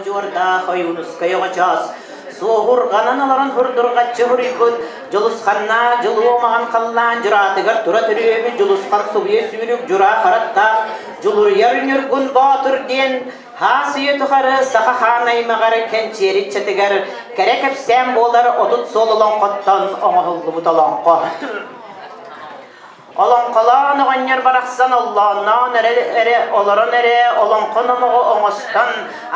удьуордаах Ойуунускай оҕочоос суоһурҕанан олорон һурдурҕаччы суруйбут Дьулусханнаах дьулуо маҕан халлаан дьураатыгар тура төрүөбүт Дьулусхан субуйа сүүрүк дьураа хараттаах Дьулуруйар Ньургун Боотур диэн хаас үйэ тухары саха хаан аймаҕар кэнчиэри ыччатыгар кэрэ кэпсээн буолар 30 суол олоҥхоттон оҥоһуллубут олоҥхо. Олоҥхолоон оҕонньор барахсан оллоонноон эрэ, эрэ олорон эрэ олоҥхо номоҕу оҥостон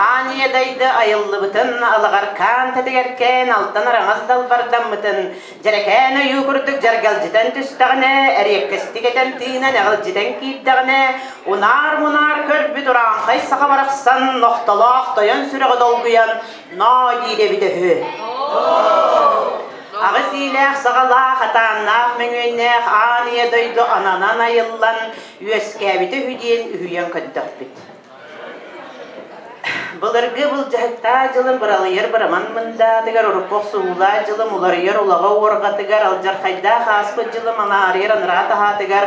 аан ийэ дайды айыллыбытын алаҕаркаан тэтигэркээн алтан араҥас далбардаммытын дьэрэкээн ойуу курдук дьаргалдьытан түстэҕинэ эриэккэстик этэн тыынан эҕилдьитэн киирдэҕинэ унаар-мунаар көрбүт урааҥхай саха барахсан нохтолоох тойон сүрэҕэ долгуйан ноо диир эбитэ үһү. Аҕыс иилээх саҕалаах, атааннаах мөҥүөннээх аан ийэ дойду ананан айыллан үөскээбитэ үһү диэн үһүйэн көрдөхпүт. Былыргы былдьаһыктаах дьылым быралыйар быраман мындаатыгар, урукку охсуһуулаах дьылым уларыйар улаҕа уорҕатыгар, алдьархайдаах ааспыт дьылым анаарыйар анараа таһаатыгар,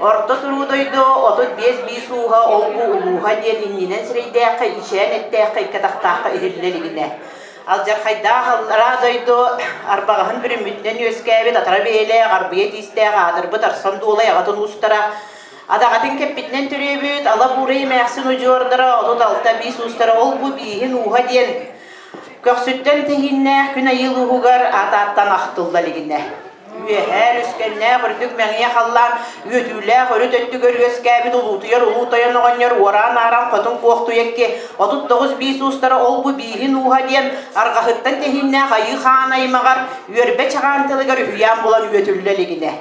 орто туруу дойду 35 биис ууһа ол-бу улууһа диэн иннинэн сирэйдээххэ, ичээн эттээххэ, икки атахтаахха иһиллэ илигинэ. Алдьархайдаах аллараа дойду арбаҕаһын бүрүммүтүнэн үөскээбит атара бэйэлээх, арбыйа тиистээх аатырбыт Арсан Дуолай аҕатын уустара адаҕатын кэппитинэн төрүөбүт Ала Буурай эмээхсин удьуордара 36 биис уустара ол-бу бииһин ууһа диэн көхсүттэн тэһииннээх күн айыы улууһугар аат-ааттан ахтылла илигинэ. Үөһээ үскэннээх үрдүк мэҥиэ халлаан үөтүүлээх өрүт өттүгэр үөскээбит улуутуйар улуу тойон оҕонньор уораан-ааран хотун куохтуйакки 39 биис уустара ол-бу бииһин ууһа диэн арҕаһыттан тэһииннээх айыы хаан аймаҕар үөрбэ чаҕаан тылыгар үһүйээн булан үөтүллэ илигинэ.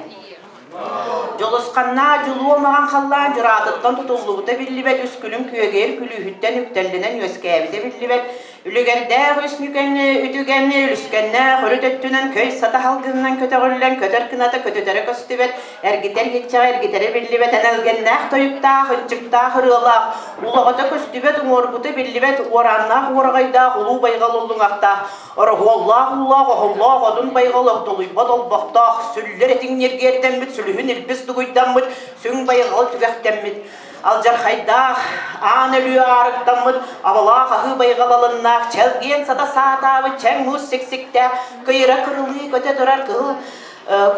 Дьулусханнаах дьулуо маҕан халлаан дьураатыттан тутуллубута биллибэт үс күлүм күөгэйэр күлүүһүттэн үктэллэнэн үөскээбитэ биллибэт Үлүгэрдээх үс нүкэн үтүгэн үлүскэннээх өрүт өттүнэн көй сата халгынынан көтөҕүллэн көтөр кыната көтүтэрэ көстүбэт, эргитэр иһиччэҕэ эргитэрэ биллибэт энэлгэннээх тойуктаах, ынчыктаах ырыалаах, улаҕата көстүбэт, уҥуоргута биллибэт, уорааннаах уораҕайдаах, улуу байҕал уллуҥахтаах, ороһуоллаах уулаах, оһоллоох одун байҕал огдолуйбат олбохтоох, сүллэр этиҥ ньиргиэрдэммит, сүлүһүн илбис дугуйдаммыт, сүҥ байҕал түгэхтэммит, Алдьархайдаах, аан өлүү аарыктаммыт, абалаах аһыы байҕалалыннаах, чэлгиэн сата саатаабыт чэҥ муус сиксиктээх, кыйыра кырылыы көтө турар кыһыл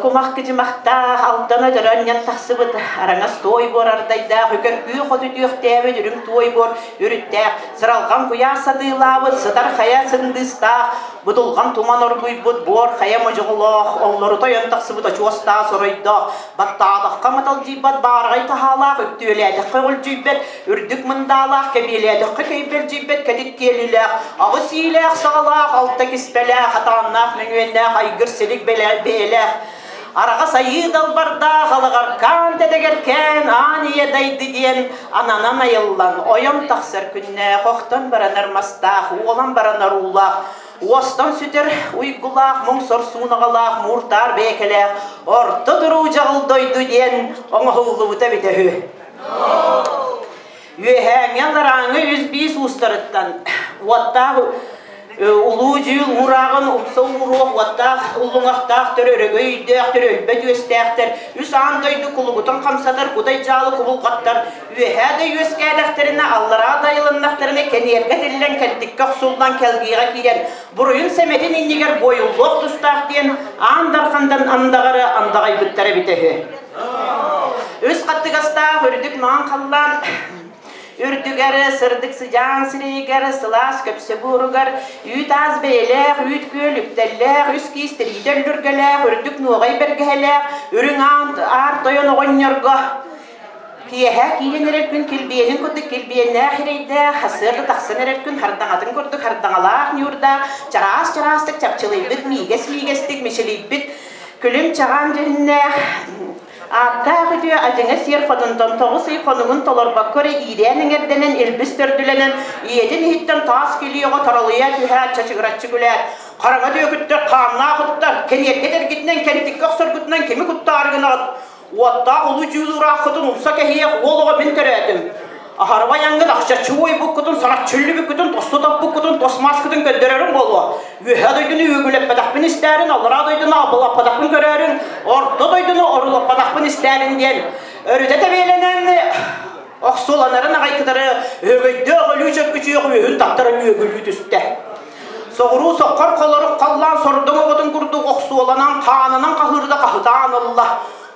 кумах кыдьымахтаах, алдана дөрөнньөн тахсыбыт араҥас туой буор ардайдаах, үкэр күөх оту үтүөхтээбит үрүҥ туой буор үрүттээх, сыралҕан куйаас сатыылаабыт, сытар хайа сындыыстаах, будулҕан туман оргуйбут буор хайа модьугулоох, оллорута ойон тахсыбыт очуостаах оройдоох, Баттаатахха маталдьыйбат баараҕай таһаалаах, үктүөлээтэххэ өҕүлдьүйбэт, үрдүк мындаалаах, кэбиэлээтэххэ кэйбэлдьийбэт кэтит киэлилээх, аҕыс иилээх саҕалаах, алта киспэлээх, атааннаах мөҥүөннээх, айгыр силик бэйэлээх, араҕас айыы далбардаах, алаҕаркаан тэтэгэркээн, аан ийэ дайды диэн ананан айыллан, ойон тахсар күннээх, охтон баранар мастаах, уолан баранар уулаах, Уостан сүтэр уйгулаах, муҥ сорсуунаҕалаах, мууртаар бэйэкэлээх орто туруу дьаҕыл дойду диэн оҥоһуллубута эбитэ үһү. Үөһээҥҥи алларааҥҥы үс биис уустарыттан уоттаах улуу дьүүл уурааҕын умса ууруох уоттаах уллуҥахтаах төр өрөгөй өйдөөх төр өлбөт үөстээхтэр үс аан дойду кулугутун хамсатар кудай дьаалы кубулҕаттар Үөһээ да үөскээтэхтэринэ, аллараа да айылыннахтарына кэниэргэ тиллэн, кэлтиккэ охсуллан, кэлгиэҕэ киирэн, буруйун-сэмэтин иннигэр буойуллуох тустаах диэн Аан Дархантан андаҕары андаҕайбыттара эбитэ үһү. Үс хаттыгастаах үрдүк маҥан халлаан үрдүгэр, сырдык сыдьаан сирэйигэр, сылаас көпсө буоругар, үүт-аас бэйэлээх, үүт күөл үктэллээх, үс киис тириитэ өллүргэлээх, үрдүк нуоҕай бэргэһэлээх, үрүҥ аан аар тойон оҕонньорго Киэһэ киирэн эрэр күн килбиэнин курдук килбиэннээх эрэйдээх, сарсыарда тахсан эрэр күн хардаҥатын курдук хардаҥалаах ньуурдаах, чараас-чараастык чапчылыйбыт, миигэс-миигэстик мичилийбит, күлүм-чаҕаан дьүһүннээх, ааттаах үтүө адьыҥа сиэр хотунтан 9 ый хонугун толорбокко эрэ иирээн эҥэрдэнэн, илбис төрдүлэнэн, ийэтин иһиттэн таас килиэҕэ торолуйа түһээт, чачыгыраччы күлээт, хараҥа түөкүттэр хааннаах ыттар, кэниэргэ эргитинэн, кэнтиккэ охсоргутунан кими куттаары гынаҕыт? Уоттаах улуу дьүүл урааххытын умса кэһиэх уол оҕо мин төрөөтүм. Аһарбай аҥгын ахчаччы уойбуккутун, сараччыллыбыккытын, тосту топпуккутун, тос маскытын көрдөрөрүм буолуо. Үөһээ дойдуну үөгүлэппэтэхпин истээрин, аллараа дойдуну абылаппатахпын көрөөрүн, орто дойдуну орулаппатахпын истээрин диэн өрүтэ тэбиэлэнэн. Охсуоланарын аҕай кытары өһөгөйдөөх өлүү чөркүчүөх үөһүн таттаран үөгүлүү түстэ. Соҕуруу соххор холорук халлаан сордоҥ оҕотун курдук охсуоланан хаанынан хаһыырда хаһытаан ылла.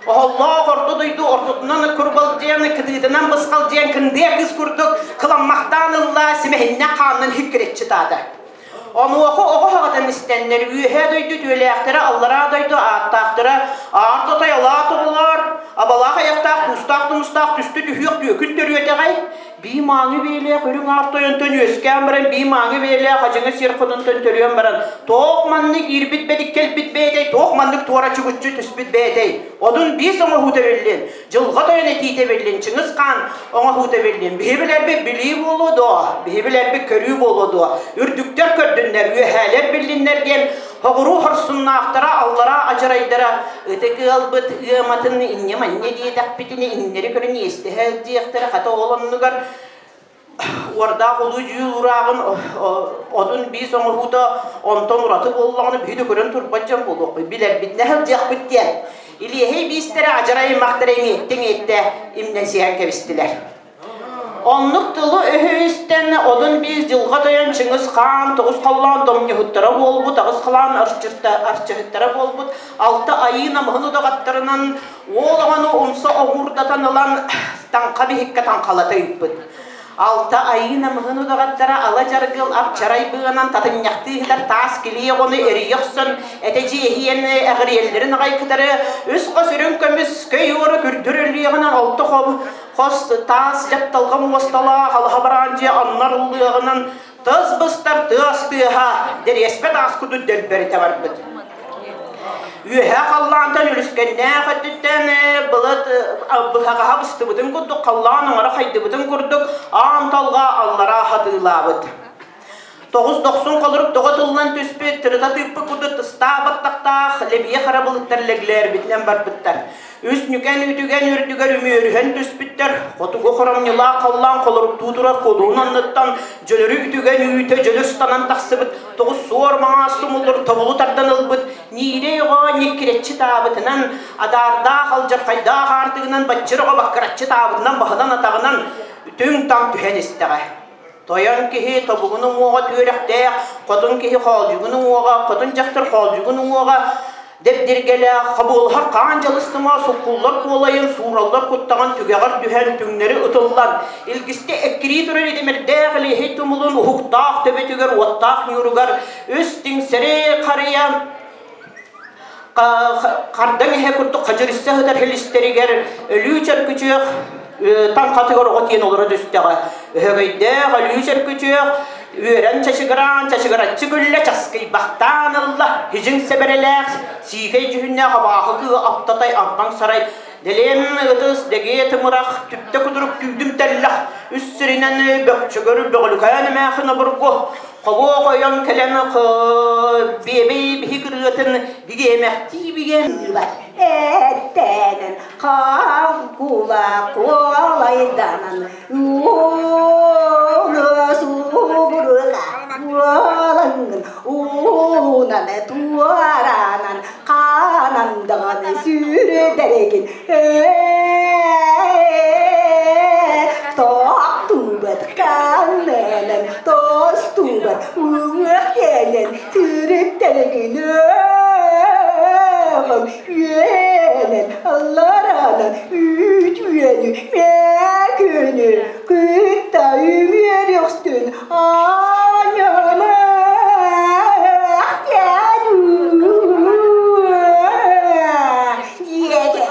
Оһоллоох орто дойду ортотунан курбалдьыйан кытыытынан бысхалдьыйан кындыа кыыс курдук кыламмахтаан ылла, симэһиннэх хаанынан хиккирэччи таата. Онуоха оҕо хаҕатын истэннэр үөһээ дойду үтүөлээхтэрэ, аллараа дойду ааттаахтара аар тотой алаа тоҕолоор, абалаах айахтаах, куустаах тумустаах түстү түһүөх түөкүн төрүөтэҕэй, бии мааны биэлээх үрүҥ аар тойонтон үөскээн баран, бии мааны биэлээх адьыҥа сир хотунтан төрүөн баран, туох маннык иирбит бэдик кэлбит бэйэтэй, туох маннык туора чугуччу түспүт бэйэтэй, одун биис оҥоһуута биллин, Дьылҕа тойон этиитэ биллин, Чыҥыс Хаан оҥоһуута биллин, биһи билэрбит билии буолуо дуо, биһи билэрбит көрүү буолуо дуо, үрдүктэр көрдүннэр, үөһээлэр биллиннэр диэн хоҕуруу хорсуннаахтара, аллараа адьарайдара ытык ыалбыт ыаматын инньэ-манньа диэтэхпитинэ иҥнэри көрөн иэстэһэ диэхтэрэ, хата ол оннугар уордаах улуу дьүүл урааҕын отун биис оҥоһуута онтон ураты буоллаҕына биһи да көрөн турбат дьон буолуохпут билэрбитинэ сылдьыахпыт диэн илиэһэй биистэрэ адьарай аймахтара иҥиэттэ-иҥиэттэ имнэн кэбистилэр. Оннук тылы өһү истэн одун биис дьылҕа тойон Чыҥыс Хаан тоҕус халлаан домньуһуттара буолбут, аҕыс халаан арчыһыттара буолбут, алта айыы намыһын удаҕаттарынан уол оҕону умса оҕуурдатан ылан таҥха биһиккэ таҥхалата ыыппыт. Алта айыы намыһын удаҕаттара ала дьаргыл ап-чарай быанан татынньахтыы иһитэр таас килиэ оҕону эрийэ охсон этэ дьиэһийэн эҕириэллэрин аҕай кытары үс хос үрүҥ көмүс көй уора күрдүр өллүөҕүнэн алта хос таас дьапталҕа муосталаах алаһа бараан дьиэ аннар ыллыаҕынан тас быстар тыас тыаһа дэриэспэ таас курдук дэлбэритэ барбыт. Үөһээ халлаантан үлүскэннээх өттүттэн былыт быһаҕаһа быстыбытын курдук халлаан оҥоро хайдыбытын курдук аан талҕа аллараа хатыылаабыт. Тоҕус дохсун холорук тоҕо тыллан түспүт, тырыта тыыппыт курдук тыстаах баттахтаах лэбийэ хара былыттар лэглээрбитинэн барбыттар. Үс нүкэн үтүгэн үрдүгэр үмүөрүһэн түспүттэр, хотугу хоромньулаах халлаан холоруктуу турар кулуун анныттан дьөлөрү үтүгэн үүтэ дьөлө ыстанан тахсыбыт, тоҕус суор маҥаас тумуллар тобулу тардан ылбыт, ниирэй оҕо ньиккирэччи таабытынан, адаардаах алдьархайдаах аартыгынан баччыр оҕо баккыраччы таабытынан баһынан-атаҕынан түҥ-таҥ түһэн истэҕэ. Тойон киһи тобугун уҥуоҕа түөрэхтээх, хотун киһи хоолдьугун уҥуоҕа, хотун дьахтар хоолдьугун уҥуоҕа дэбдиргэлээх, хобуолаһар хаан дьалыстыма, суккуллар куолайын, суураллар куттаҕын түгэҕэр түһэн, түҥнэри ытыллан, илгистэ эккирии турар идэмэрдээх илиһэй тумулун уһуктаах төбөтүгэр уоттаах ньууругар үс тиҥсэри харыйа хардаҥ эһэ курдук хадьырысса сытар хилистэригэр өлүү чөркүчүөх таҥхатыгар оҕо тиэн олоро түстэҕэ. Өһөгөйдөөх өлүү чөркүчүөх үөрэн чачыгыраан чачыгыраччы күллэ часкыйбахтаан ылла хидьиҥ сэбэрэлээх сиикэй дьүһүннээх абааһы кыыһа аптатай арбаҥ сарай дэлиэн ытыс дэгиэ тымырах түптэ кутурук түүтүм тэллэх үс сиринэн бөкчөгөр бөҕөлүкээн эмээхин обургу Хобуох ойон кэлэн биэбэй биһи кырыатын бигиэмэхтии бигэн Эттээнэн хаҥкула куолайданан ууну субуруга буолаҥҥын уунан туоранан хаанандаҕан сүрдэригин Тохтубат каннанан тостубат уҥуохтэнэн сүрүттэригин өөҕүм үөнэн алларанан үтүөнү мээкүнү кытта үмүөрүөхтүн аанньамах диэтэ.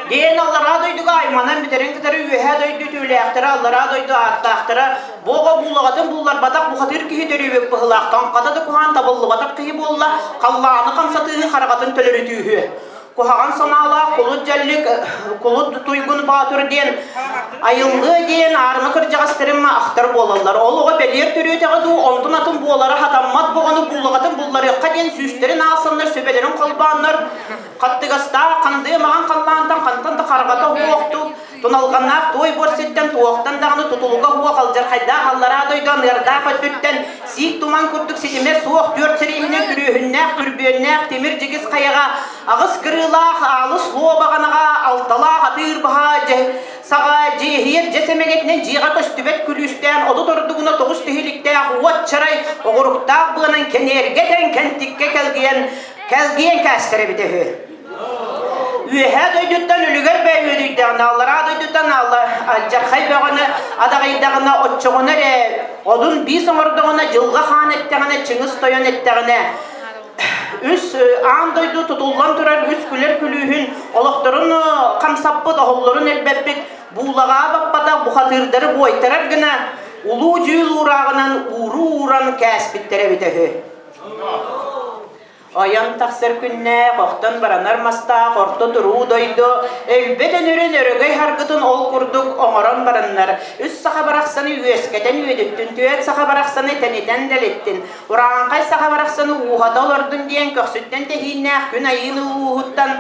Диэн аллараа дойдуга айманан бүтэрин кытары үөһээ дойду үтүөлээхтэрэ, аллараа дойду ааттаахтара бу оҕо буулаҕатын булларбатах бухатыыр киһи төрүөбүт быһылаах, таҥхата да куһаан табыллыбатах киһи буолла, халлааны хамсатыыһы хараҕатын төлөрүтүүһү. Куһаҕан санаалаах кулут дьэллик, кулут туйгун баатыр диэн айыллыа диэн аарыма кырдьаҕастарым ахтар буолаллар. Ол оҕо бэлиэр төрүөтэҕэ дуу, онтун атын буолара хатаммат боҕону буулаҕатын булларыахха диэн сүүстэрин аалсаннар, сүбэлэрин холбооннор Хаттыгастаах хандыы маҕан халлаантан хантан да хараҕата уохтук, туналҕаннаах туой буор сиртэн туохтан даҕаны тутулуга уох алдьархайдаах аллараа дойду аныардаах өттүттэн сиик туман курдук ситимэ суох түөрт сэрииһинэн күрүөһүннээх түрбүөннээх тимир дьигис хайаҕа аҕыс кырыылаах аалыс луо баҕанаҕа алталаах атыыр баһа. саҕа дьиэһийэр дьэс эмэгэтинэн дьиэҕэ көстүбэт күлүүстээн 30 ордугуна тоҕус тиһиликтээх уот чарай оҕуруктаах быанан кэниэргэ тэҥ кэнтиккэ кэлгийэн кэлгийэн кээстэр эбитэ үһү. Үөһээ дойдуттан үлүгэр бэй үөдүйдэҕинэ, аллараа дойдуттан алдьархай бөҕөнү адаҕыйдаҕына, оччоҕуна эрэ одун биис оҥордоҕуна, дьылҕа хаан эттэҕинэ, Чыҥыс тойон эттэҕинэ, үс аан дойду тутуллан турар үс күлэр күлүүһүн олохторун хамсаппыт, оһоллорун элбэппит, буулаҕаа баппатах бухатыырдары буойтарар гына улуу дьүүл уурааҕынан ууруу ууран кээспиттэр эбитэ үһү. Ойон тахсар күннээх, охтон баранар мастаах орто туруу дойду өлбөт өнөрүн өрөгөй харгытын ол курдук оҥорон бараннар, үс саха барахсаны үөскэтэн үөдүттүн, түөрт саха барахсаны тэнитэн дэлиттин, урааҥхай саха барахсаны ууһата олордун диэн көхсүттэн тэһииннээх күн айыыны ууһуттан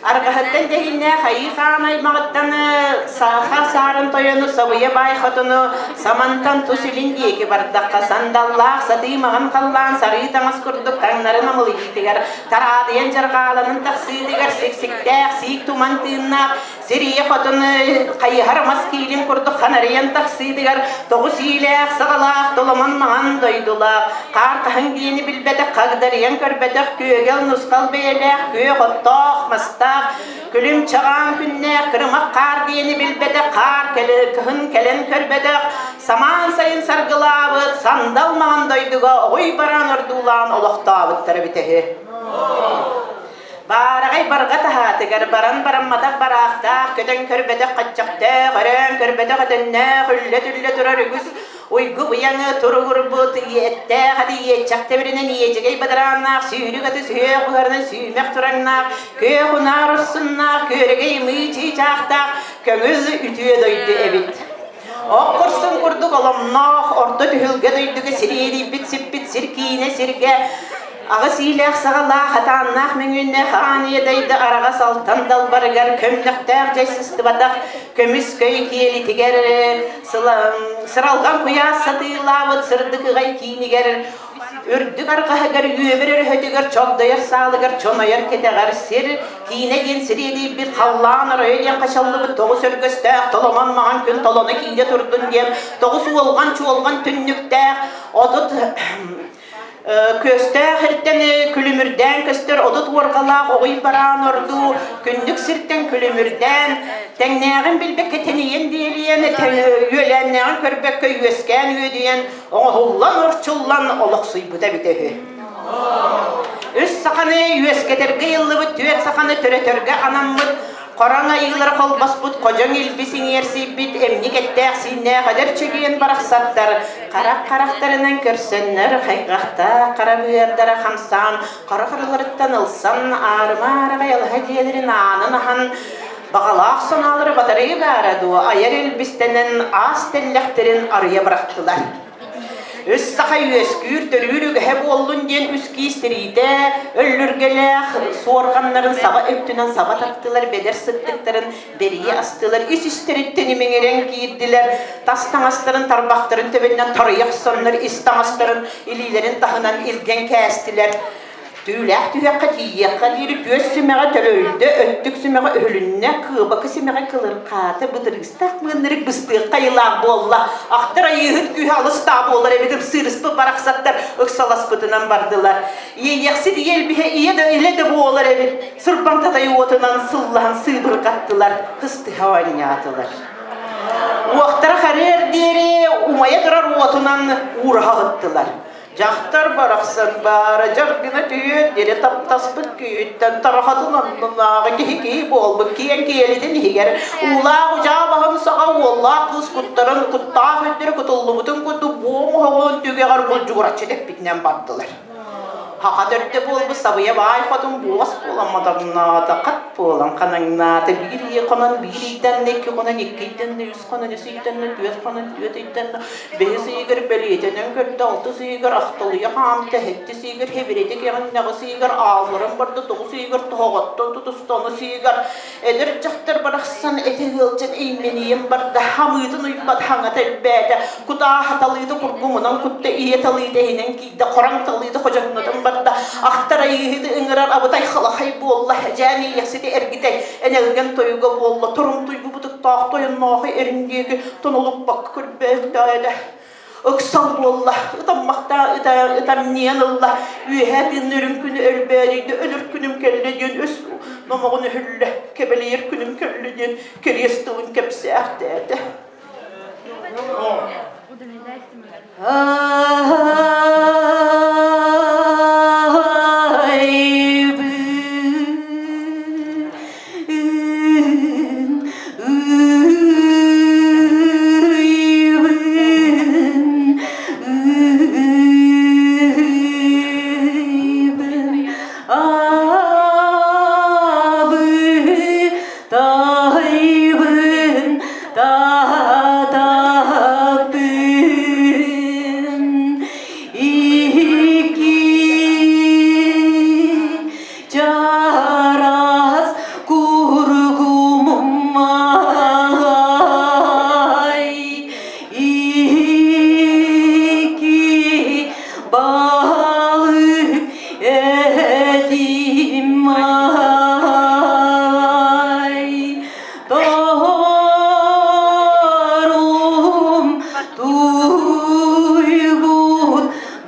Арҕаһыттан тэһииннээх Айыы Хаан аймаҕыттан Саха Саарын тойону Сабыйа Баай Хотуну Самантан тус илин диэки бардахха сандаллаах сатыы маҕан халлаан сарыы таҥас курдук таҥнары намылыйыытыгар тараадыйан дьарҕааланан тахсыытыгар сиксиктээх сиик туман тыыннаах Сирийэ хотун хайыһар мас киилин курдук ханарыйан тахсыытыгар тоҕус иилээх саҕалаах толомон маҥан дойдулаах хаар хаһыҥ диэни билбэтэх хагдарыйан көрбөтөх күөгэл нусхал бэйэлээх күөх оттоох мастаах күлүм чаҕаан күннээх кырымах хаар диэни билбэтэх хаар кыһын кэлэн көрбөтөх самаан сайын саргылаабыт сандал маҥан дойдуга оҕуй бараан ордуулаан олохтообуттар эбитэ үһү. Баараҕай барҕа таһаатыгар баран барамматах бараахтаах, көтөн көрбөтөх хаччахтаах, өрөөн көрбөтөх өтөннөөх, үллэ-түллэ турар үгүс уйгу быйаҥы туругурбут иэттээх аты иэччэх тэбиринэн иэдьэгэй бадарааннаах, сүүрүк аты сүһүөх буһарынан сүүмэх тураҥнаах, күөх унаар урсуннаах, күөрэгэй ымыы чыычаахтаах көҥүл үтүө дойду эбит. Ох курсун курдук оломноох орто түһүлгэ дойдуга сириэдийбит сиппит сир киинэ сиргэ аҕыс иилээх саҕалаах атааннаах мөҥүөннээх аан ийэ дайды араҕас алтан далбарыгар көмнөхтөөх дьай сыстыбатах көмүс көй киэлитигэр сыралҕан куйаас сатыылаабыт сырдык ыҕай киинигэр Үрдүк арҕаһыгар үөбүр өрөһөтүгэр чогдойор саалыгар чонойор кэтэҕэр сир киинэ диэн сириэдийбит халлаан оройо диэн хачаллыбыт тоҕус өргөстөөх толомон маҥан күн толоно киирэ турдун диэн тоҕус уолҕан чуолҕан түннүктээх 30 күөстээх иртэн күлүмүрдээн көстөр 30 уорҕалаах оҕуй бараан ордуу күндүк сиртэн күлүмүрдээн тэҥнээҕин билбэккэ тэнийэн диэлийэн үөлээннээҕин көрбөккө үөскээн үөдүйэн оҥоһуллан орчуллан олохсуйбута эбитэ үһү. Үс саханы үөскэтэргэ ыйыллыбыт, түөрт саханы төрөтөргө анаммыт, хороҥ айыылары холбоспут, ходьоҥ илбис иҥиэрсийбит, эмньик эттээх-сииннээх эдэр чэгиэн барахсаттар харах харахтарынан көрсөннөр, хайҕахтаах хара быардара хамсаан, хара харыларыттан ылсан, аарыма-аараҕай алаһа дьиэлэрин аанын аһан, баҕалаах санаалары батарыы баара дуо, айар илбистэнэн аас тэллэхтэрин арыйа бырахтылар. Үс саха үөскүүр, төрүүр үгэһэ буоллун диэн үс киис тириитэ өллүргэлээх суорҕаннарын саба өттүнэн саба тартылар, бэдэр сыттыктарын бэрийэ астылар, ис истэриттэн имиҥирэн киирдилэр, тас таҥастарын тарбахтарын төбөтүнэн тарыйа охсоннор ис таҥастарын илиилэрин таһынан илгэн кээстилэр. Түүлээх түһүөххэ тиийиэххэ диэри түөс сүмэҕэ төлөйдө, өттүк сүмэҕэ өһүлүннэ, кыыбакы симэҕэ кылырхаата, бытырыыстаах мыыннарык быстыахха айылаах буолла. Ахтар айыыһыт күүһэ алыстаах буолар эбит, ымсыырыспыт барахсаттар ыксаласпытынан бардылар. Иэйиэхсит ийэ элбиһэ ийэ да илэ да буолар эбит, сырбаҥ татай уотунан сыллаһан сыыбырҕаттылар, ыстыһа оонньоотулар. Уохтара харыар диэри умайа турар уотунан уураһа ыттылар. Дьахтар барахсан баара дьаргына түһүөн диэри таптаспыт күүһүттэн тарахатын аннынааҕы киһи киһи буолбут киэҥ киэлитин иһигэр уулаах удьаа баһын саҕа уоллаах кыыс куттарын куттаах өттүрэ кутуллубутун курдук буом оһоҕун түгэҕэр булдьугураччы тэппитинэн бардылар. Хаха төрдө буолбут сабыйа баай хотун буос буолан модоҥноото, хат буолан ханаҥнаата, биир ийэ хонон биир ыйданна, икки хонон икки ыйданна, үс хонон үс ыйданна, түөрт хонон түөрт ыйданна, Бэһис ыйыгар бэлиэтэнэн көрдө, алтыс ыйыгар ахтылыйа хаамта, сэттис ыйыгар хэбирэтэ кэҕиннэҕис ыйыгар аалларан барда, тоҕус ыйыгар тоһоҕоттон тутуста, онус ыйыгар эдэр дьахтар барахсан этэ ыалдьан эймэнийэн барда, хамыытын уйбат хаҥата элбээтэ, кутааһа талыыта кургумунан кутта, ийэ талыыта иһинэн киирдэ, хороҥ талыыта ходьоҥнотон барда, ахтар айыыһыты ыҥырар абытай халахай буолла, дьээн иэйэхсити эргитэй, энэлгэн тойуга буолла, торумтуйбу бутук. Ытыктаах тойонноох эрин диэки тонулуппакка көрбөөктөөдө. Ыксал буолла, ытаммахтаа ытамньыйан ылла, үөһээ тыыннырым күнү өлбөөдүйдэ, өлөр күнүм кэллэ диэн өс номоҕун өһүллэ, кэбэлийэр күнүм кэллэ диэн кэриэс тылын кэпсээхтээтэ. Татаппын икки чараас кургумуммай икки балык этим ай Тоһорум туйгун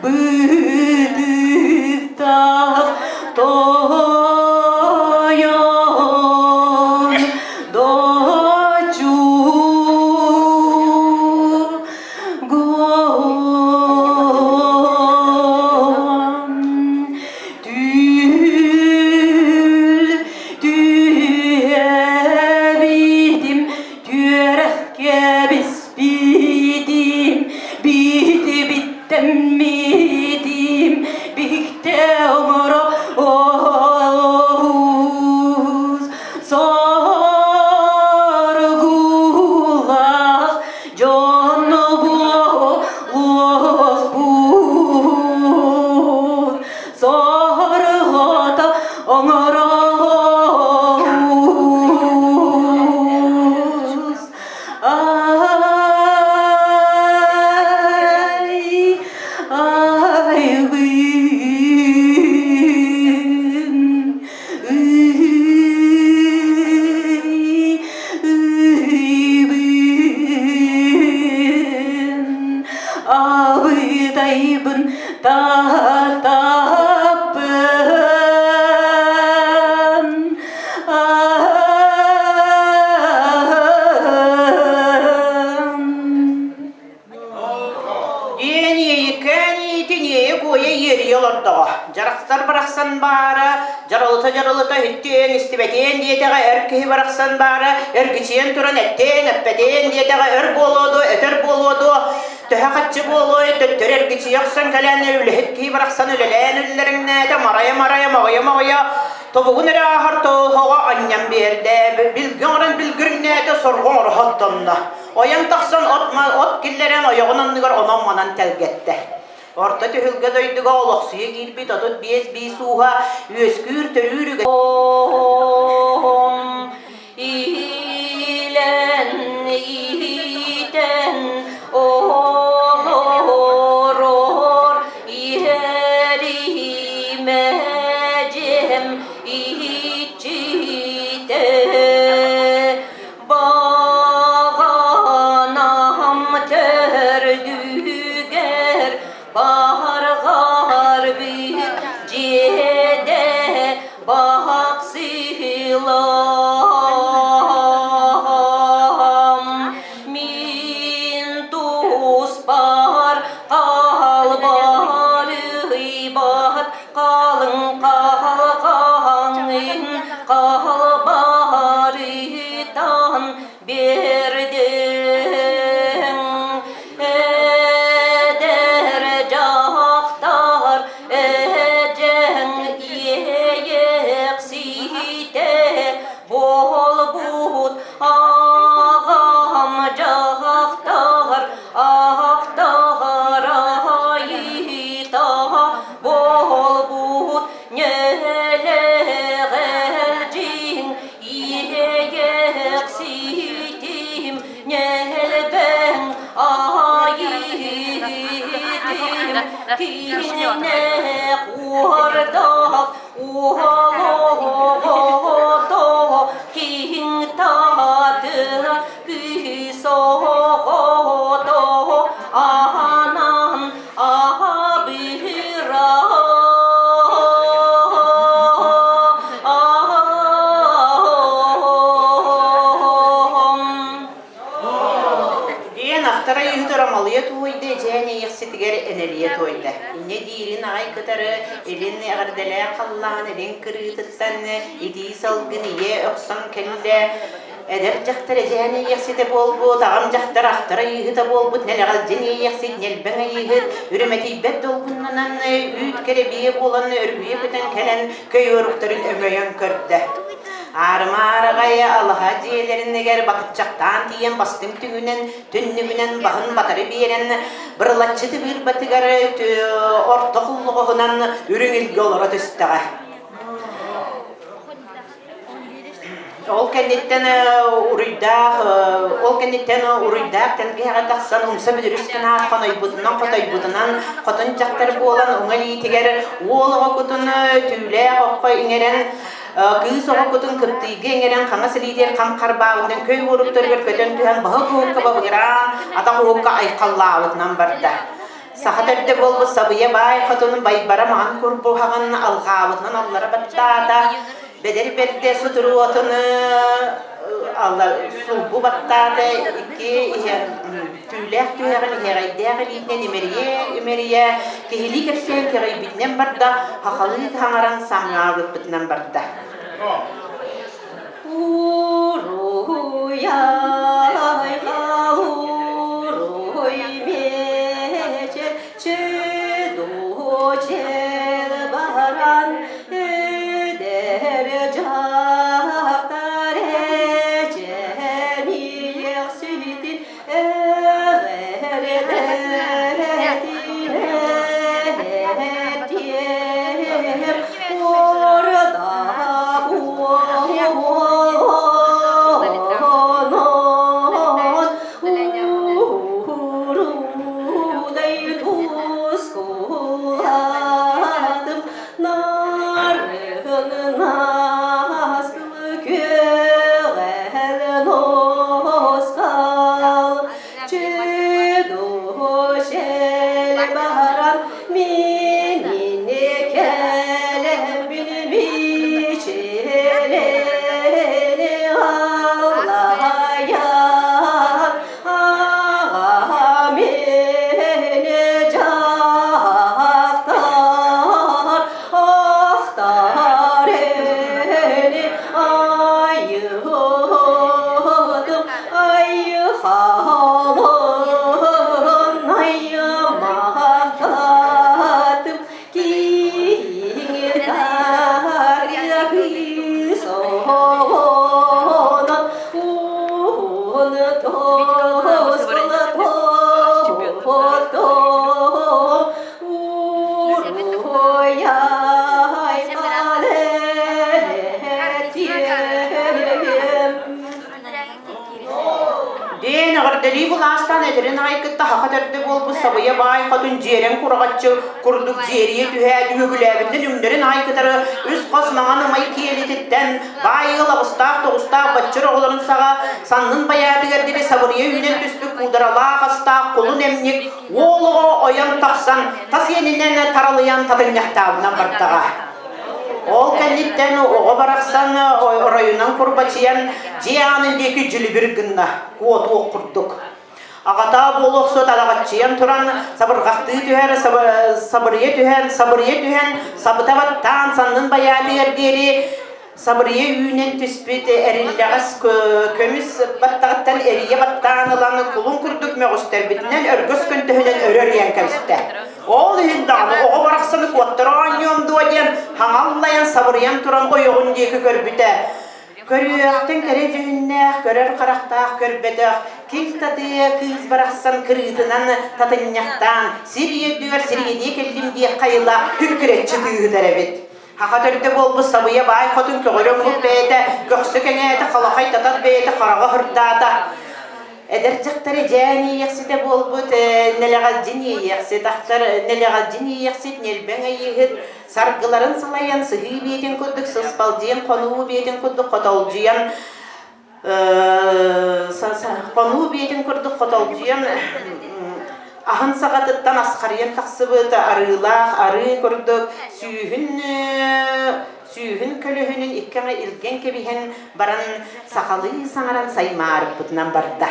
бытыктаах тойон дочу Түүл түһэбитим, түөрэхкэ биспитим, бити-биттэммитим, биһикте оҥоро оҕус соргулаах дьон буолуохпут сорҕото оҥороҕус ай айбын ыйбын абытайбын татаппын Диэн иэйиккээн иитин иэйэ-куойа иэрийэ олордоҕо. Дьарахтар барахсан баара, дьаралыта-дьаралыта иһиттиэн истибэтиэн диэтэҕэ эр киһи барахсан баара, эргичийэн туран эттиэн эппэтиэн диэтэҕэ өр буолуо дуо, өтөр буолуо дуо, төһө хаччы буолуой, төттөрү эргичийэ охсон кэлэн үлэһит киһи барахсан үлэлээн үллэриҥнээтэ, марайа-марайа, моҕойо-моҕойо, тобугун эрэ ааһар тоһоҕо анньан биэрдэ, билгэ оҥорон билгириҥнээтэ, сорҕо оҥоро хоттонно. Ойон тахсан от, от киллэрэн ойоҕун анныгар онон-манан тэлгэттэ. Орто түһүлгэ дойдуга олохсуйа киирбит 35 биис ууһа үөскүүр төрүүр үгэ Илэн иитэн олорор иһэримэдьэм иччитэ Баҕанам төрдүгэр барҕар бүт дьиэдэ бахсыылам мин туспар халбарыйбат халыҥ халҕаҥын халбарытан биэрдиҥ эдэр дьахтар эдьэҥ иэйэхситэ буолбут аҕам дьахтар ахтарайыта буолбут ньэлэҕэлдьиҥ иэйэхситим ньэлбэҥ айыытым кинэ куордах уолоҕото киһиҥ таатын. Иэйиэхситигэр энэлийэ туойда. Инньэ диирин аҕай кытары илин эҕэрдэлээх халлаан илин кырыытыттан итии салгын ийэ охсон кэллэ. Эдэр дьахтар эдьээн иэйиэхситэ буолбут, аҕам дьахтар ахтар айыыһыта буолбут, нэлэҕэлдьин иэйиэхсит, ньэлбэҥ айыыһыт, үрүмэтийбэт долгуннанан, үүт кэрэбиэ буолан өргүйэ көтөн кэлэн көй уоруктарын өҥөйөн көрдө. Аарыма-аараҕай алаһа дьиэлэринигэр батыччахтаан тиийэн бастыҥ түҥүнэн, түннүгүнэн баһын батары биэрэн, бырылаччы тыбыырбатыгар орто хуллуҕуһунан үрүҥ илгэ олоро түстэҕэ. Ол кэнниттэн уруйдаах, ол кэнниттэн уруйдаах тэлгэһэҕэ тахсан умса бүдүрүс гынаат хонойбутунан хотойбутунан хотун дьахтар буолан уҥа илиитигэр уол оҕо кутун түүлээх окко иҥэрэн кыыс оҕо кутун кыптыйга иҥэрэн хаҥас илиитигэр хам харбаабытынан көй уоруктарыгар көтөн түһэн баһык уһукка бабыгыраан атах уһукка айхаллаабытынан барда. Саха төрдө буолбут Сабыйа баай хотунун Байбара маҥан курбуһаҕын алҕаабытынан аллара баттаата, бэдэр бэрдэ сутуруотун сулбу баттаата, икки түүлээх түһэҕин иһэҕэйдээх илиитинэн имэрийэ-имэрийэ, киһилии кэпсээн кэҕийбитинэн барда, хахалыы хаҥаран самҥаабыппытынан барда. Уруй-айхал, уруй мече, чедучел баран, эдэр дьахтар эчэниэх сүтүн эҕэрдэлэтиэм, орда буолонон урудай тускулатым нарыгын наскыл күөҕэл нускал чүдушел баран минини кэлэбин бичилени аллайан аҕа мини дьахтар ахтар эни айыһытым айхалын аймахтатым киҥи таарыйа кыыс оҕонон уун тускула тоһоттом уруйай балетием. Диэн эҕэрдэлии былаастаан этэрин аҕай кытта хаха төрдө буолбут сабыйа баай хотун дьиэрэн кураҕаччы курдук дьиэрийэ түһээт үөгүлээбитинэн үҥнэрин аҕай кытары үс хос маҥан ымай киэлититтэн баай ыал аҕыстаах-тоҕустаах баччыр оҕолорун саҕа саннын байаатыгар диэри сабырыйа үүнэн түспүт куударалаах астаах кулун эмньик уол оҕо ойон тахсан тас иэнинэн таралыйан татынньахтаабынан бардаҕа. Ол кэнниттэн оҕо барахсан оройунан курбачыйан дьиэ аанын диэки дьүлүбүр гынна, куотуох курдук. Аҕата буолуохсут адаҕаччыйан туран сабырҕахтыы түһэр, сабырыйа түһэн, сабырыйа түһэн, сабыта баттаан саннын байаатыгар диэри сабырыйа үүнэн түспүт эриллэҕэс көмүс баттаҕыттан эрийэ баттаан ылан кулун курдук мөҕүстэрбитинэн өргөс көнтөһүнэн өрө эрийэн кэбистэ. Ол иһин даҕаны оҕо барахсаны куоттара оонньуом дуо диэн хаҥаллайан сабырыйан туран ойоҕун диэки көрбүтэ. Көрүөхтэн кэрэ дьүһүннээх, көрөр харахтаах көрбөтөх, киҥ татыа кыыс барахсан кырыытынан татынньахтаан, сир үөдүгэр сиргэнии кэллим диэх хайыла күккүрэччи тыыһытар эбит. Хаха төрдө буолбут сабыйа баай хотун көҕөрө оҥоһук бэйэтэ, көхсө кэҥээтэ, халахай татар бэйэтэ хараҕа һырдаата. Эдэр дьахтар эдьээн иэйэхситэ буолбут нэлэҕэлдьин иэйэхсит, ахтар нэлэҕэлдьин иэйэхсит ньэлбэҥ айыыһыт саргыларын салайан сыһыы биэтин курдук сыспалдьыйан хонуу биэтин курдук хотолдьуйан хонуу биэтин курдук хотолдьуйан аһын саҕатыттан асхарыйан тахсыбыт арыылаах арыы курдук сүүһүн сүүһүн көлөһүнүн икки аҥы илгэн кэбиһэн баран сахалыы саҥаран саймаарыппытынан барда.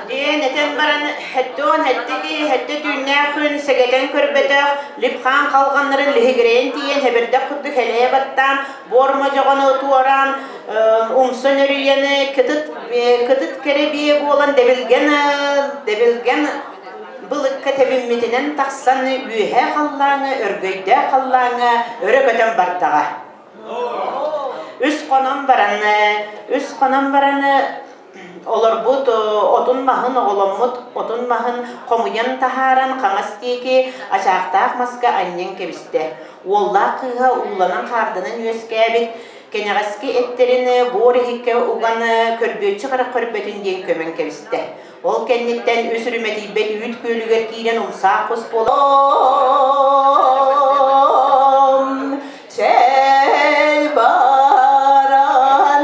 Диэн этэн баран хэттуон хэттики хэттэ түүннээх күн сэгэтэн көрбөтөх липхаан халҕаннарын лиһигирэйэн тиийэн хэбирдэх курдук хэлэйэ баттаан буор модьоҕону туораан умса нөрүйэни кытыт кытыт кэрэ биэ буолан дэбилгэн дэбилгэн былыкка тэбиммитинэн тахсан үөһээ халлааҥҥа өргөйдөөх халлааҥҥа өрө көтөн бардаҕа. Үс хонон баран үс хонон баран олорбут отун-маһын оҕоломмут отун-маһын хомуйан таһааран хаҥас диэки ачаахтаах маска анньан кэбистэ. Уоллаах кыыһа ууланан-хаарданан үөскээбит кэнэҕэски эттэрин буор иһиккэ уган көрбүөччү харах көрбөтүн диэн көмөн кэбистэ. Ол кэнниттэн үс үрүмэтийбэт үүт күөлүгэр киирэн умсаах кус буолан Чэй баран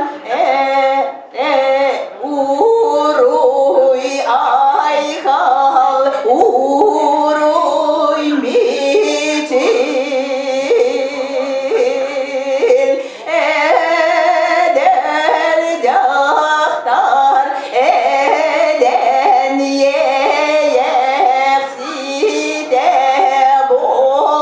уруй айхал уруй мичил эдэр дьахтар эдэн иэйэхситэ буолан.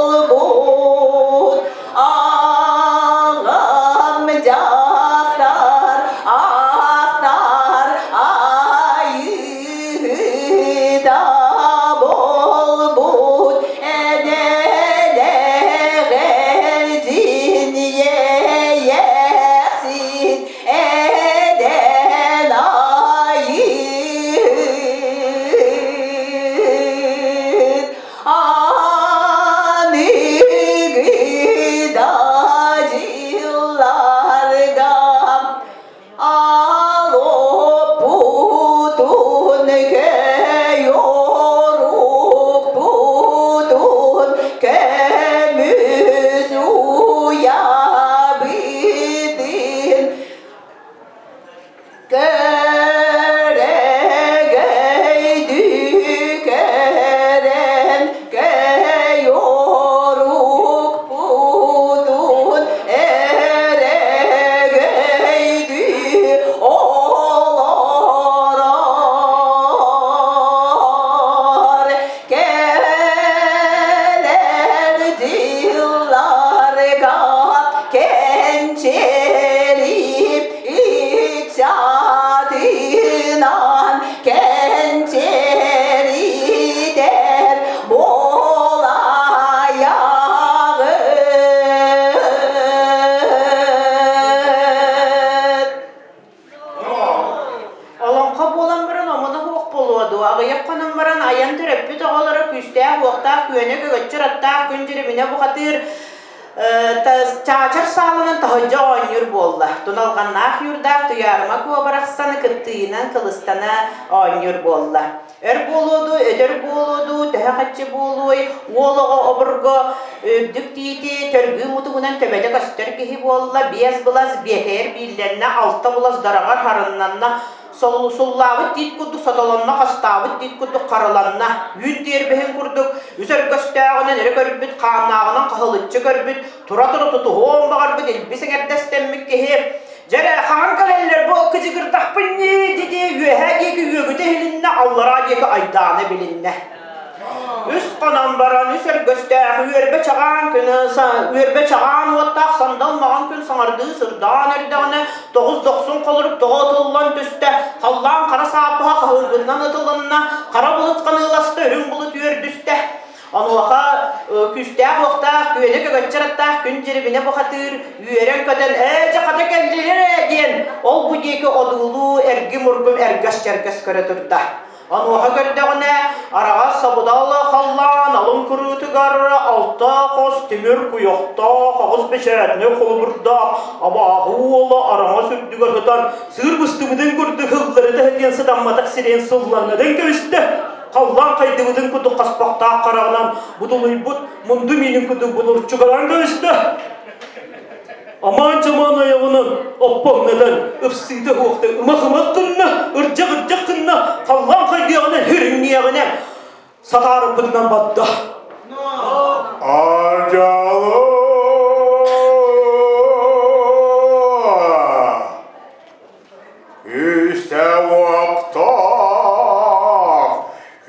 дуу, аҕыйах хонон баран айан төрөппүт оҕолоро күүстээх-уохтаах күөнэ көгөччөр аттаах күн дьирибинэ бухатыыр Чаачар саалынан таһырдьа оонньуур буолла. Туналҕаннаах юрдаах Туйаарыма Куо барахсаны кыттыйынан кылыстана оонньуур буолла. Өр буолуо дуу, өтөр буолуо дуу, төһө хаччы буолуой, уол оҕо обургу үрдүк тиити төргүү мутугунан төбөтө көстөр киһи буолла, биэс былас биэкэйэр бииллэннэ, алта былас дараҕар харыннанна, Суллаабыт тиит курдук сотолонно, хастаабыт тиит курдук харыланна, үүн тиэрбэһин курдук үс өргөстөөҕүнэн өрө көрбүт, хааннааҕынан хаһылыччы көрбүт, тура-тура тутуһуон баҕарбыт илбис эҥэрдэстэммит киһи дьэ эрэ хаһан кэлэллэр бу кыдьыгырдахпын ньии дии үөһээ диэки үөгүтэ иһилиннэ, аллараа диэки айдаана билиннэ. Үс хонон баран үс өргөстөөх үөрбэ чаҕаан күн үөрбэ чаҕаан уоттаах сандал маҕан күн саҥардыы сырдаан эрдэҕинэ тоҕус дохсун холорук тоҕо ытыллан түстэ, халлаан хара сааппаһа хаһыыргытынан ытылынна, хара былыт ханыыласта, үрүҥ былыт үөрдүстэ. Онуоха күүстээх-уохтаах, күөнэ көгөччөр аттаах күн дьирибинэ бухатыыр үөрэн-көтөн «Ээ, дьэ хата кэллилэр ээ» диэн ол-бу диэки одуулуу эргим-ургум эргэс-чэргэс көрө турда. Онуоха көрдөҕүнэ, араҕас сабыдал халлаан алын кырыытыгар алта хос тимир куйахтаах, аҕыс бэчээтинэй холобурдаах абааһы уола араҥас үрдүгэр сытан, сыыр быстыбытын курдук ылларыта сытыан сытамматах сирэйин сыллаҥнатан кэбистэ. Халлаан хайдыбытын курдук хаспахтаах хараҕынан бутулуйбут мунду миинин курдук будурчугалаан кэбистэ. Амаан-чамаан айаҕынан оппоҥнатан, ыпсыыта уохта ымах-ымах гынна, ырдьах-ырдьах гынна, халлаан хайдыаҕынан хөрүҥнүөҕүнэ сатаарыппытынан барда. Ардьалы Үстэ-уоктаах,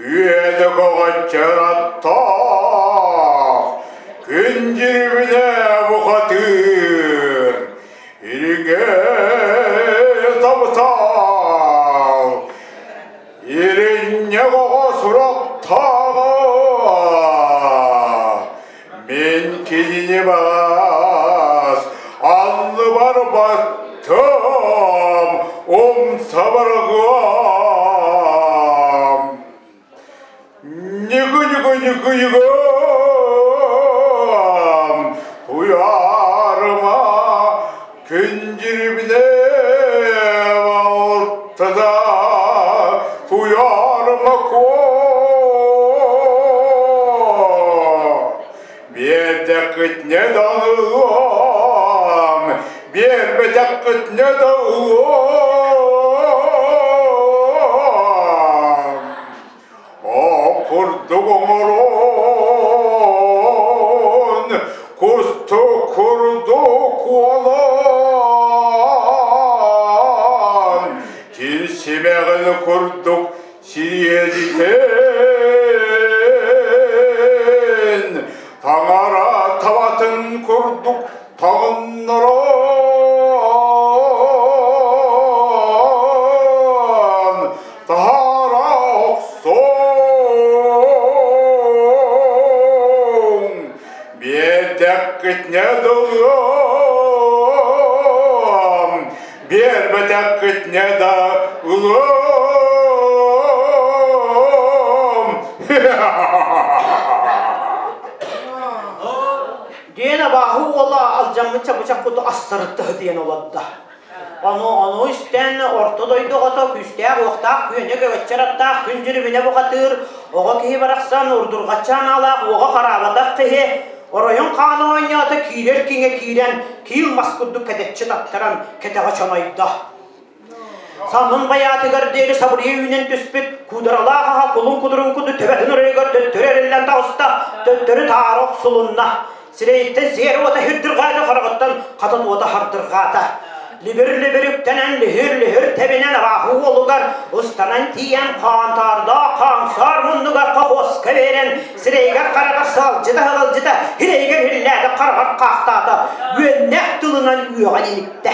үөнэ көҕөччөр аттаах, күн дьирибинэ бухатыыр, ириҥэ табытал, иринньэх оҕо сурахтааҕа, Мин кинини баас, анныбар баттым, умса баргыам. Ньыгы-ньыгы-ньыгы-ньыгым, туйаарыма күндүрүбүнэ алтада туйаарыма куо биэрдэххитинэ да ылыам биэрбэтэххитинэ да ылыам О курдук оҥорон, кустук курдук куолаан, кир симэҕин курдук сириэдитэн, таҥара табатын курдук таҕыннаран, таһаара охсуоҥ, биэрдэххитинэ дылыам, биэрбэтэххитинэ да ылыам. Диэн абааһы уола алдьаммыт чабычах куту астарытта диэн олордо. Ону ону истэн орто дойду оҕото күүстээх-уохтаах күөнэ көгөччөр аттаах күн дьүрүбүнэ бухатыыр оҕо киһи барахсан урдурҕаччы анаалаах уоҕа хараабатах киһи оройун хаана оонньоото киирэр киҥэ киирэн киил мас курдук кэдэччи таттаран кэтэҕэ чонойдо. Саннын байаатыгар диэри сабырыйа үүнэн түспүт куударалаах аһа кулун кудурун курдук төбөтүн оройугар төттөрү эриллэн таҕыста, төттөрү таара охсулунна. Сирэйиттэн сиэр уота үрдүрҕаата, хараҕыттан хатан уота хардырҕаата. Либир-либир үктэнэн, лүһүр-лүһүр тэбинэн абааһы уолугар устанан тиийэн хаантаардаах хаҥсаар муннугар хохуоска биэрэн, сирэйигэр хараҕар сыалдьыта-сыалдьыта, сирэйигэр иһиллээтэ, хараҕар хаахтаата, үөннээх тылынан үөҕэн илиттэ.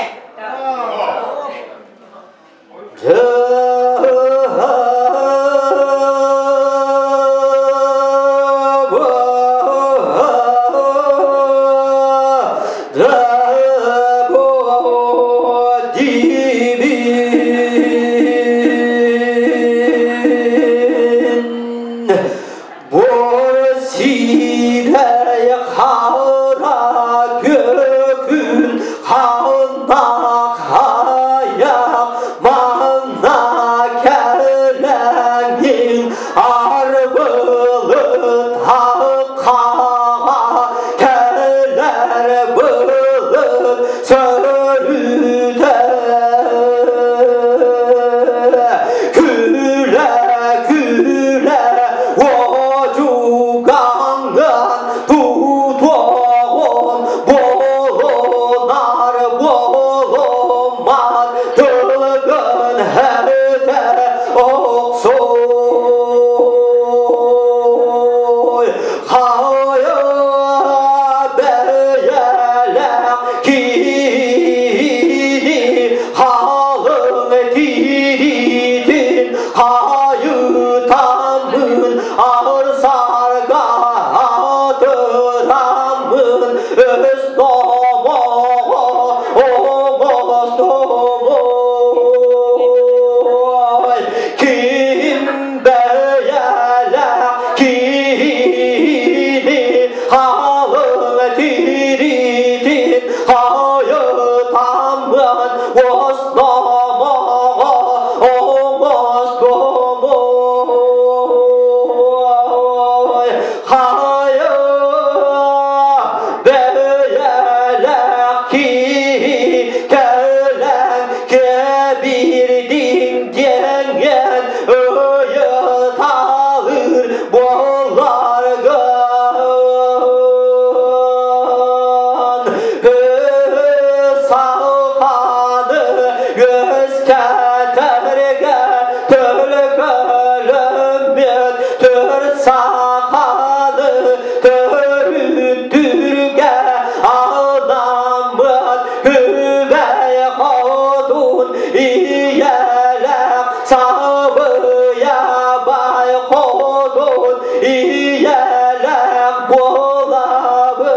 Сабыйа бай хотун ийэлээх буолабын.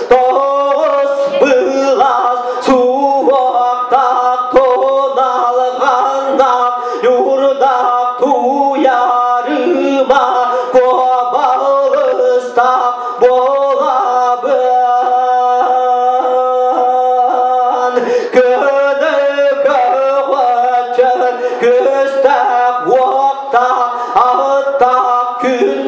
Тоҕус былас суохтаах туналҕаннаах юрдаах туйарыма куобалыстаах буолабын. Көнө көҕөччөр күстээх уохтаах аттаах күн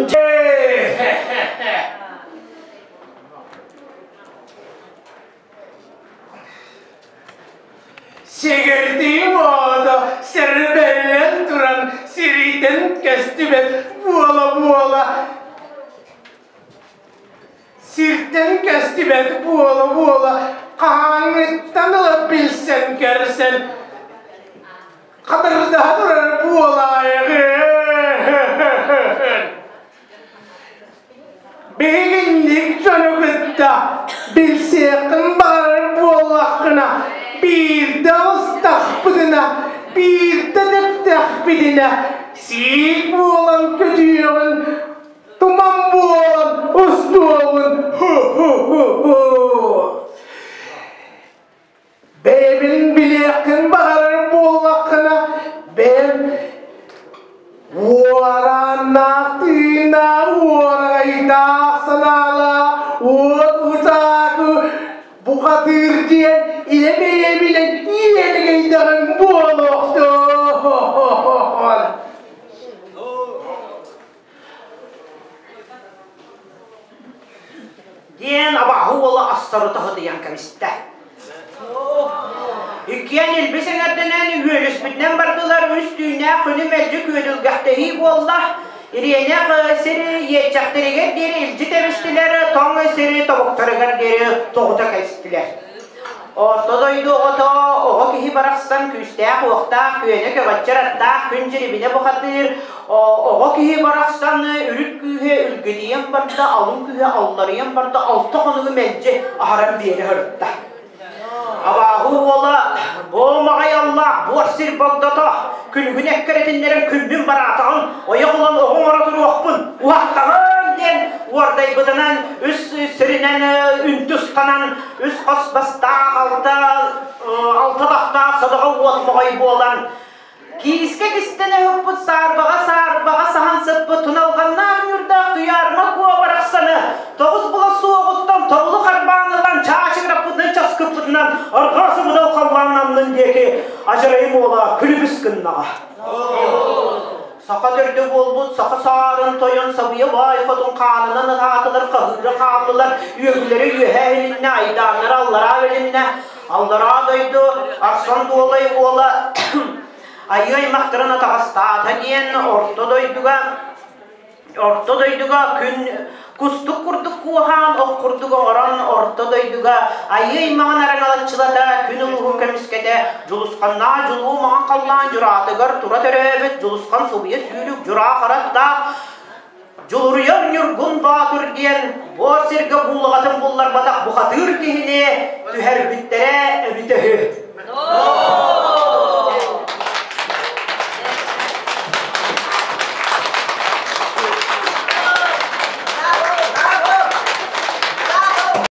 Сигэрдиим оҕото сэрбэллэн туран сирийтэн көстүбэт буола-буола сиртэн көстүбэт буола-буола хаһааҥҥыттан ыла билсэн көрсөн хатырдаһа турар буолаайаҕын. Биһигинник дьону кытта билсиэххин баҕарар буоллаххына, биирдэ ылыстахпытына, биирдэ тэптэхпитинэ, сиик буолан көтүөҕүн, туман буолан устуоҕун. Ху-ху-ху-ху. Бэйэбин билиэххин баҕарар буоллаххына, бэйэм уорааннаах тыыннаах, уорайдаах санаалаах, уот утаакы бухатыыр диэн илэ бэйэбинэн иэдэгэйдэҕиҥ буолуохтун. Диэн абааһы уола астары тоһутуйан кэбистэ. Иккиэн илбис эҥэрдэнэн үөлүспүтүнэн бардылар, үс түүннээх күнү мэлдьи күөдүлгэхтэһии буолла. Ириэнэх сири иэччэхтэригэр диэри илдьи тэбистилэр, тоҥ сири тобуктарыгар диэри тоҕута кэстилэр. Орто дойду оҕото оҕо киһи барахсан күүстээх-уохтаах, күөнэ көҕөччөр аттаах күн дьирибинэ бухатыыр, оҕо киһи барахсан үрүт күүһэ үргүтүйэн барда, алын күүһэ алларыйан барда, алта хонугу мэлдьи аһаран биэрэ сырытта. Абааһы уола бу маҕай аллаах буор сир болдото, күлүгүн эккирэтиннэрэн күммүн бараатаҕын, ойох ылан оҕо оҥоро туруохпун, уһаттаҕын диэн уордайбытынан үс сиринэн үнтү ыстанан үс хос бастаах алта алта бахтаах садаҕа уот моҕой буолан киискэ кистэнэ ыппыт саарбаҕа саарбаҕа саһан сыппыт туналҕаннаах ньуурдаах туйаарма куо барахсаны тоҕус була суоҕуттан тобулу харбаан ылан чаачыгыраппытынан часкыппытынан арҕаа сыбыдал халлаан аннын диэки адьарайым уола күлүбүс гыннаҕа. Саха төрдө буолбут саха саарын тойон сабыйа баай хотун хаанынан ытаатылар, хаһыыра хааллылар, үөгүлэрэ үөһэ иһилиннэ, айдааннара аллараа бэлиннэ. Аллараа дойду Арсан Дуолай уола айыы аймахтарын атаҕастаата диэн орто дойдуга Орто дойдуга күн кустук курдук куоһаан, ох курдук оҥорон орто дойдуга айыы аймаҕын араҥалаччылата, күн улууһун көмүскэтэ, Дьулусханнаа дьулуу маҥан халлаан дьураатыгар тура төрөөбүт Дьулусхан субуйа сүүрүк дьураа хараттаах Дьулуруйар Ньургун Боотур диэн буор сиргэ буулаҕатын булларбатах бухатыыр киһини түһэрбиттэрэ эбитэ үһү.